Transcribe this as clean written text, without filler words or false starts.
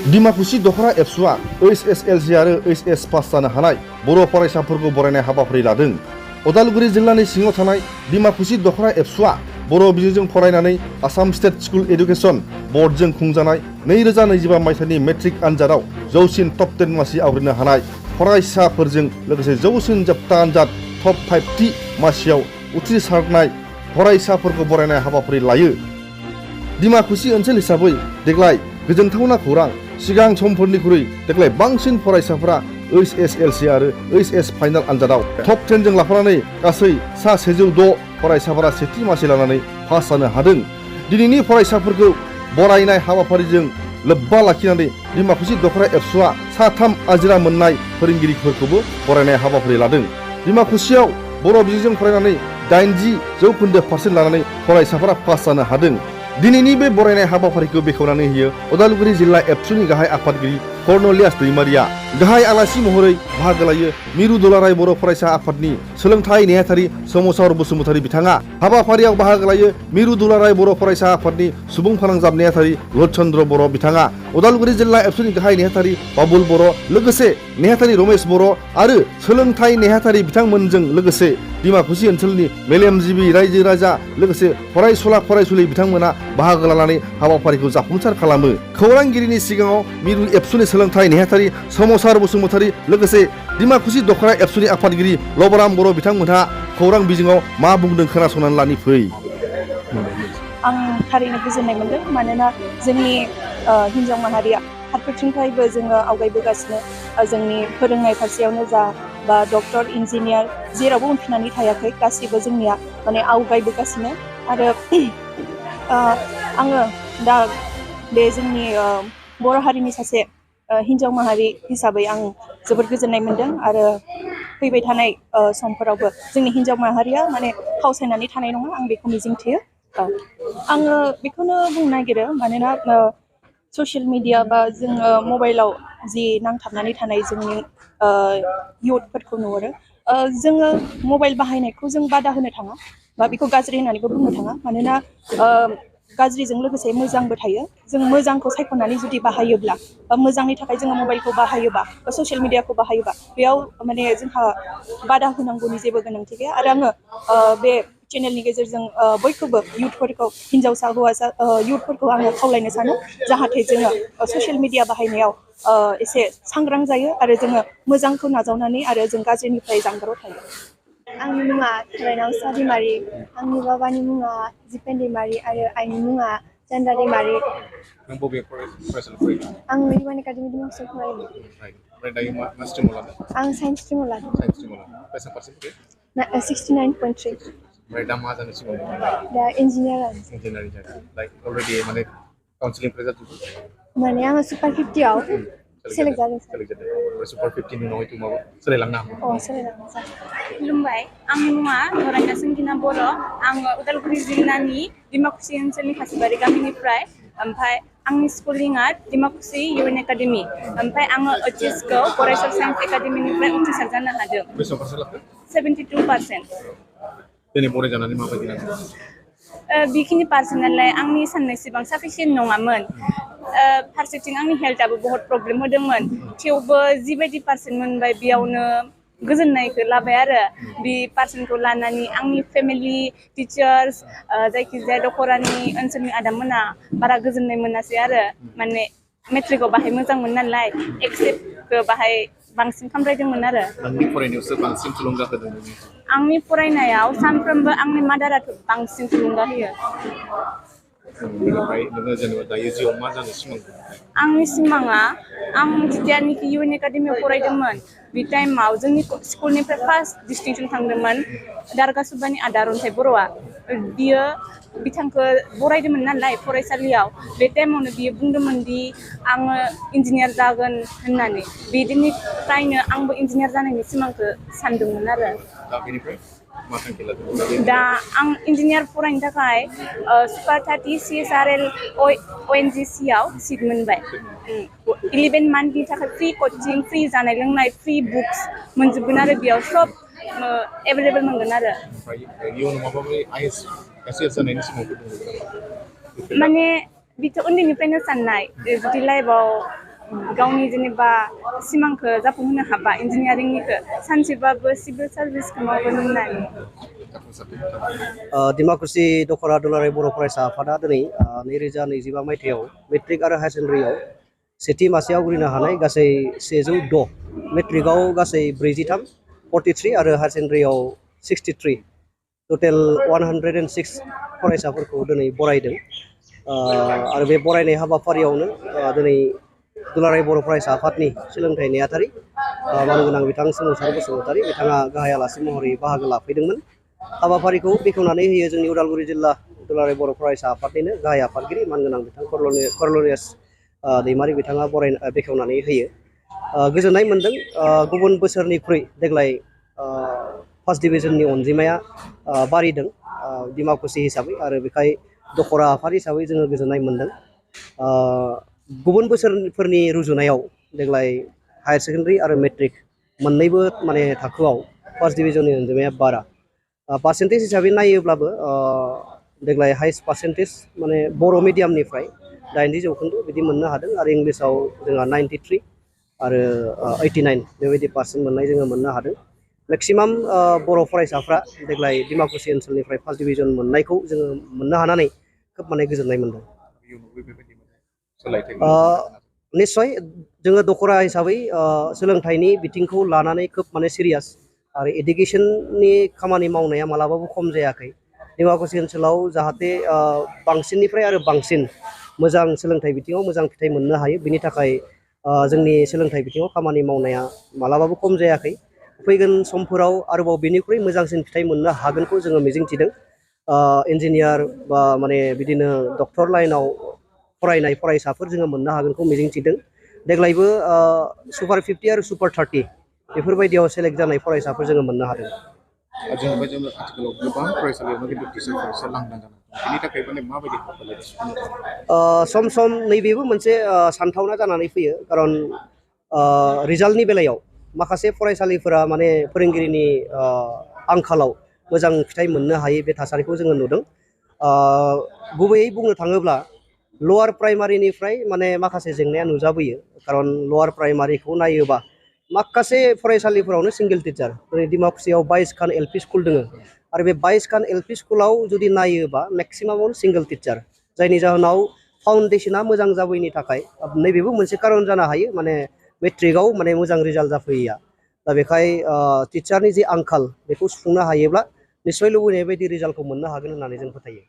Dimakuchi Absuआ HSLC आरो HS pass जानो हानाय बर' फरायसाफोरखौ बरायनाय हाबाफारि लादों। उदालगुरि जिल्लानि सिङाव थानाय दिमाकुसि एबसुआ बर' बिजोंजों फरायनानै आसाम स्टेट स्कुल एडुकेशन बर्डजों खुंजानाय 2025 मायथाइनि मेट्रिक आनजादाव जौसिन टप 10 मासि आवग्रिनो हानाय फरायसाफोरजों लोगोसे जौसिन जोबथा आनजाद टप 50 मासियाव उथ्रिसारनाय फरायसाफोरखौ बरायनाय हाबाफारि लायो। दिमाकुसि ओनसोल हिसाबै देग्लाय गोजोनथावना खौरां, सिगां समफोरनिख्रुइ देग्लाय बांसिन फरायसाफोरा HSLC आरो HS फाइनाल आनजादाव टप 10 जों लाफानानै गासै 106 फरायसाफोरा सेथि मासि लानानै पास जानो हादों। दिनैनि फरायसाफोरखौ बरायनाय हाबाफारिजों लोब्बा लाखिनानै दिमाकुसि एबसुआ 3 आजिरा मोननाय फोरोंगिरिफोरखौबो बरायनाय हाबाफारि लादों। दिमाकुसियाव बर' बिजोंजों फरायनानै 80% लानानै फरायसाफोरा पास जानो हादों। दिनैनि बे बरायनाय हाबाफारिखौ बेखेवनानै होयो उदालगुरि जिल्ला एबसुनि गाहाय आफादगिरि कर्नलियास दैमारिया। गाहाय आलासि महरै बाहागो लायो मिरु दुलाराय बर' फरायसा आफादनि सोलोंथाइ नेहाथारि सोमावसार बसुमतारी बिथाङा। हाबाफारियाव बाहागो लायो मिरु दुलाराय बर' फरायसा आफादनि सुबुं फोनांजाब नेहाथारि लछन्द्र बर' बिथाङा। उदालगुरि जिल्ला एबसुनि गाहाय नेहाथारि बाबुल बर', लोगोसे नेहाथारि रमेश बर' आरो सोलोंथाइ नेहाथारि बिथांमोनजों लोगोसे दिमाकुसि ओनसोलनि मेलेमजिबि रायजो राजा लोगोसे फरायसुला फरायसुलि बिथांमोना बाहागो लानानै हाबाफारिखौ जाफुंसार खालामो। खौरांगिरिनि सिगाङाव मिरु एबसुनि सोलोंथाइ नेहाथारि सोमावसार बसुमतारी लोगोसे दिमाकुसि एबसुनि आफादगिरि लबराम बर' बिथांमोनहा खौरां बिजोङाव मा बुंदों खोनासंनानै लानि फै। आं थारैनो गोजोननाय मोनदों, मानोना जोंनि हिन्जाव माहारिया फारफ्रोमथिंनिफ्रायबो जोङो आवगायबोगासिनो। जोंनि फोरोंनाय फारसेयावनो जा बा डक्टर इन्जिनियार जेरावबो उनफिननानै थायाखै, गासिबो जोंनिया माने आवगायबोगासिनो। आरो आङो दा बे जोंनि बर' हारिनि सासे हिन्जाव माहारि हिसाबै आं जोबोद गोजोननाय मोनदों। आरो फैबाय थानाय समफोरावबो जोंनि हिन्जाव माहारिया माने फावसायनानै थानाय नङा, आं बेखौ मिजिंथियो। आङो बेखौनो बुंनो नागिरो, मानोना ससियेल मिडिया बा जोङो मबाइलाव जि नांथाबनानै थानाय जोंनि इयुथफोरखौ नुहुरो। जोङो मबाइल बाहायनायखौ जों बादा होनो थाङा बा बेखौ गाज्रि होननानैबो बुंनो थाङा, मानोना गाज्रिजों लोगोसे मोजांबो थायो। जों मोजांखौ सायख'नानै जुदि बाहायोब्ला बा मोजांनि थाखाय जोङो मबाइलखौ बाहायोबा बा ससियेल मिडियाखौ बाहायोबा बेयाव माने जोंहा बादा होनांगौनि जेबो गोनांथि गैया। आरो आङो बे चेनेलनि गेजेरजों बयखौबो इयुथफोरखौ, हिन्जावसा हौवासा इयुथफोरखौ आङो खावलायनो सानो, जाहाथे जोङो ससियेल मिडिया बाहायनायाव एसे सांग्रां जायो आरो जोङो मोजांखौ नाजावनानै आरो जों गाज्रिनिफ्राय जानगाराव थायो। आंनि मुङा थरायनावसा दैमारि, आंनि बाबानि मुङा जिपेन दैमारि आरो आइनि मुङा चन्द्रा दैमारि। नों बबे फरायसालियाव फरायो? आं रिवान एकाडेमि दिमाकुसियाव फरायो। ओमफ्राय दायो मा स्ट्रिमाव लादों? आं साइन्स स्ट्रिमाव लादों। साइन्स स्ट्रिमाव लादों। बेसेबां पार्सेन्ट फैखो? 69.3। ओमफ्राय दा मा जानो सिमां दं? दा इन्जिनियार इन्जिनियारिं जागोन। लाइक अलरेडि माने काउन्सिलिंफोर जाजोबबाय? माने आङो सुपार 50आव सेलेक्ट जादों। ओमफ्राय सुपार 50 नि उनाव हयथ' माबा सोलायलांनो हागौ। सोलायलांनो जागोन। खुलुमबाय, आंनि मुङा धरायना संगिना बर'। आङो उदालगुरि जिल्लानि दिमाकुसि ओनसोलनि खासिबारि गामिनिफ्राय। ओमफ्राय आंनि स्कुलिंआ दिमाकुसि इउएन एकाडेमि। ओमफ्राय आङो HSखौ फरायसा साइन्स एकाडेमिनिफ्राय उथ्रिसार जानो हादों। बेसेबां पार्सेन्ट लाखो? 72%। दिनै बराय जानानै माबायदि नांदों? बेखिनि पार्सेन्टआलाय आंनि साननायसेबां साफिसियेन्ट नङामोन। फारसेथिं आंनि हेल्थआबो बहुत प्रब्लेम होदोंमोन, थेवबो जिबायदि पार्सेन्ट मोनबाय बेयावनो गोजोननायखौ लाबाय आरो। बे पार्सेन्टखौ लानानै आंनि फेमिलि, टिचार्स, जायखिजाया दख'रानि ओनसोलनि आदामोना बारा गोजोननाय मोनासै आरो। माने मेट्रिकआव बाहाय मोजांमोन नालाय एक्सेप्टखौ बाहाय बांसिन खामद्रायदोंमोन आरो। आंनि फरायनायावसो बांसिन थुलुंगा होदों? आंनि फरायनायाव सानफ्रोमबो आंनि मादाराथ' बांसिन थुलुंगा होयो। बेनिफ्राय नोङो जेनेबा दायो जिउआव मा जानो सिमां दं? आंनि सिमाङा, आं जेतियानोखि इउएन एकाडेमियाव फरायदोंमोन बे टाइमाव जोंनि स्कुलनिफ्राय फार्स्ट डिस्टिंसन थांदोंमोन दारगा सुब्बानि आदा रन्थाइ बर'आ। बियो बिथांखौ बरायदोंमोन नालाय फरायसालियाव। बे टाइमावनो बियो बुंदोंमोन दि आङो इन्जिनियार जागोन होननानै। बे दिननिफ्रायनो आंबो इन्जिनियार जानायनि सिमांखौ सानदोंमोन आरो। दा बेनिफ्राय मा थांखि लादों? दा आं इन्जिनियार फरायनो थाखाय सुपार 30 CSRL ONGC आव सिट मोनबाय। 11 मान्थनि थाखाय फ्रि कचिं, फ्रि जानाय लोंनाय, फ्रि बुक्स मोनजोबगोन आरो बेयाव सब एभेलेबल मोनगोन आरो। ओमफ्राय इयुनाव माबाफोर IAS जानायनि सिमांफोर दङ? माने बिथ' उन्दैनिफ्रायनो साननाय, जुदि लाइफआव गावनि जेनेबा सिमांखौ जाफुंहोनो हाबा इन्जिनियारिंनिखौ सानसेबाबो सिभिल सार्भिसखौ मावगोन होननानै दिमाकुसि दखरा दुलाराय बर' फरायसा आफादा दिनै 2025 मायथाइयाव मेट्रिक आरो हायार सेकेन्डारियाव सेथि मासियाव आवग्रिनो हानाय गासै 106 मेट्रिकआव गासै 43 43 आरो हायार सेकेन्डारियाव 63 टटेल 106 फरायसाफोरखौ दिनै बरायदों आरो बे बरायनाय हाबाफारियावनो दिनै दुलाराय बर' फरायसा आफादनि सोलोंथाइ नेहाथारि मानगोनां बिथां सोमावसार बसुमतारी बिथाङा गाहाय आलासि महरै बाहागो लाफैदोंमोन। हाबाफारिखौ बेखेवनानै होयो जोंनि उदालगुरि जिल्ला दुलाराय बर' फरायसा आफादनिनो गाहाय आफादगिरि मानगोनां बिथां करलनियास दैमारि बिथाङा बेखेवनानै होयो। गोजोननाय मोन्दों गुबुन बोसोरनिख्रुइ देग्लाय फार्स्ट डिभिजननि अनजिमाया बारिदों दिमाकुसि हिसाबै आरो बेखाय दखरा आफाद हिसाबै जोङो गोजोननाय मोन्दों। गुबुन बोसोरफोरनि रुजुनायाव देग्लाय हायार सेकेन्डारि आरो मेट्रिक मोननैबो माने थाखोआव फार्स्ट डिभिजननि अनजिमाया बारा पार्सेन्टेज हिसाबै नायोब्लाबो देग्लाय हाइस्ट पार्सेन्टेज माने बर' मिडियामनिफ्राय 90% बिदि मोननो हादों आरो इंलिसाव जोंहा 93 आरो 89 बेबायदि पार्सेन्ट मोननाय जोङो मोननो हादों। मेक्सिमाम बर' फरायसाफ्रा देग्लाय दिमाकुसि ओनसोलनिफ्राय फार्स्ट डिभिजन मोननायखौ जोङो मोननो हानानै खोब माने गोजोननाय मोन्दों। निस्सय जोङो दखरा हिसाबै सोलोंथाइनि बिथिंखौ लानानै खोब माने सिरियास आरो एडुकेसननि खामानि मावनाया मालाबाबो खम जायाखै। दिमाकुसि ओनसोलाव जाहाथे बांसिननिफ्राय आरो बांसिन मोजां सोलोंथाइ बिथिङाव मोजां फिथाइ मोननो हायो बिनि थाखाय जोंनि सोलोंथाइ बिथिङाव खामानि मावनाया मालाबाबो खम जायाखै। फैगोन समफोराव आरोबाव बेनिख्रुइ मोजांसिन फिथाइ मोननो हागोनखौ जोङो मिजिंथिदों। इन्जिनियार बा माने बिदिनो डक्टर लाइनाव फरायनाय फरायसाफोर जोङो मोननो हागोनखौ मिजिंथिदों। देग्लायबो सुपार 50 आरो सुपार 30 बेफोरबायदियाव सेलेक्ट जानाय फरायसाफोर जोङो मोननो हादों। जेनेबा जोङो आथिखालाव गोबां फरायसालियावनो खिन्थु टिचारफोरा लांदां जानानै बिनि थाखाय माने माबायदि सम सम नैबेबो मोनसे सानथावना जानानै फैयो खारन रिजाल्टनि बेलायाव माखासे फरायसालिफोरा माने फोरोंगिरिनि आंखालाव मोजां फिथाइ मोननो हायै बे थासारिखौ जोङो नुदों। गुबैयै बुंनो थाङोब्ला लवार प्राइमारिनिफ्राय माने माखासे जेंनाया नुजाबोयो खारन लवार प्राइमारिखौ नायोबा माखासे फरायसालिफोरावनो सिंगेल टिचार जेरै दिमाकुसियाव 22 खान एलपि स्कुल दङ आरो बे 22 खान एलपि स्कुलाव जुदि नायोबा मेक्सिमामावनो सिंगेल टिचार जायनि जाहोनाव फाउन्डेसना मोजां जाबोयैनि थाखाय नैबेबो मोनसे कारन जानो हायो माने मेट्रिकआव माने मोजां रिजाल्ट जाफैया। दा बेखाय टिचारनि जे आंखाल बेखौ सुफुंनो हायोब्ला निस्सय लुबैनाय बायदि रिजाल्टखौ मोननो हागोन होननानै जों फोथायो।